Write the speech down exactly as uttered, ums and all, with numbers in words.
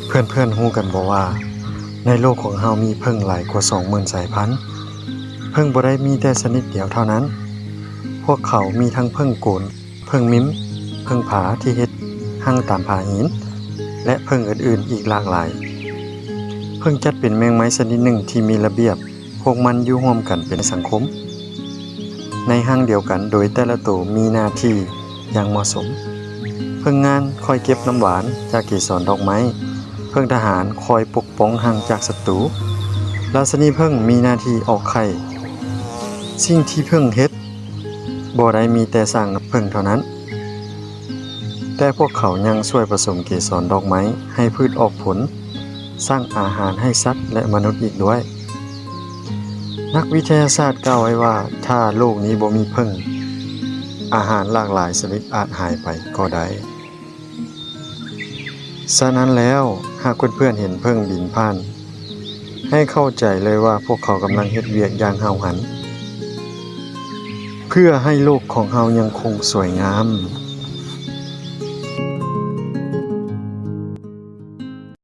เพื่อนๆ ฮู้กันบ่ว่า ในโลกของเฮามีผึ้งหลายกว่าสองหมื่นสายพันธุ์ ผึ้งบ่ได้มีแต่ชนิดเดียวเท่านั้น พวกเขามีทั้งผึ้งโกน ผึ้งมิม ผึ้งผาที่เฮ็ดฮังตามผาหิน และผึ้งอื่นๆ อีกหลากหลาย ผึ้งจัดเป็นแมงไม้ชนิดหนึ่งที่มีระเบียบ พวกมันอยู่ร่วมกันเป็นสังคม ในฮังเดียวกันโดยแต่ละโตมีหน้าที่อย่างเหมาะสม ผึ้งงานคอยเก็บน้ำหวานจากเกสรดอกไม้ ผึ้งทหารคอยปกป้องฮังจากศัตรู ราชินีผึ้งมีหน้าที่ออกไข่ สิ่งที่ผึ้งเฮ็ดบ่ได้มีแต่สร้างผึ้งเท่านั้น แต่พวกเขายังช่วยผสมเกสรดอกไม้ให้พืชออกผล สร้างอาหารให้สัตว์และมนุษย์อีกด้วย นักวิทยาศาสตร์กล่าวไว้ว่า ถ้าโลกนี้บ่มีผึ้ง อาหารหลากหลายชนิดอาจหายไปก็ได้ ฉะนั้นแล้ว หากเพื่อนๆ เห็นผึ้งบินผ่าน ให้เข้าใจเลยว่าพวกเขากำลังเฮ็ดเวียกอย่างห้าวหัน เพื่อให้โลกของเฮายังคงสวยงาม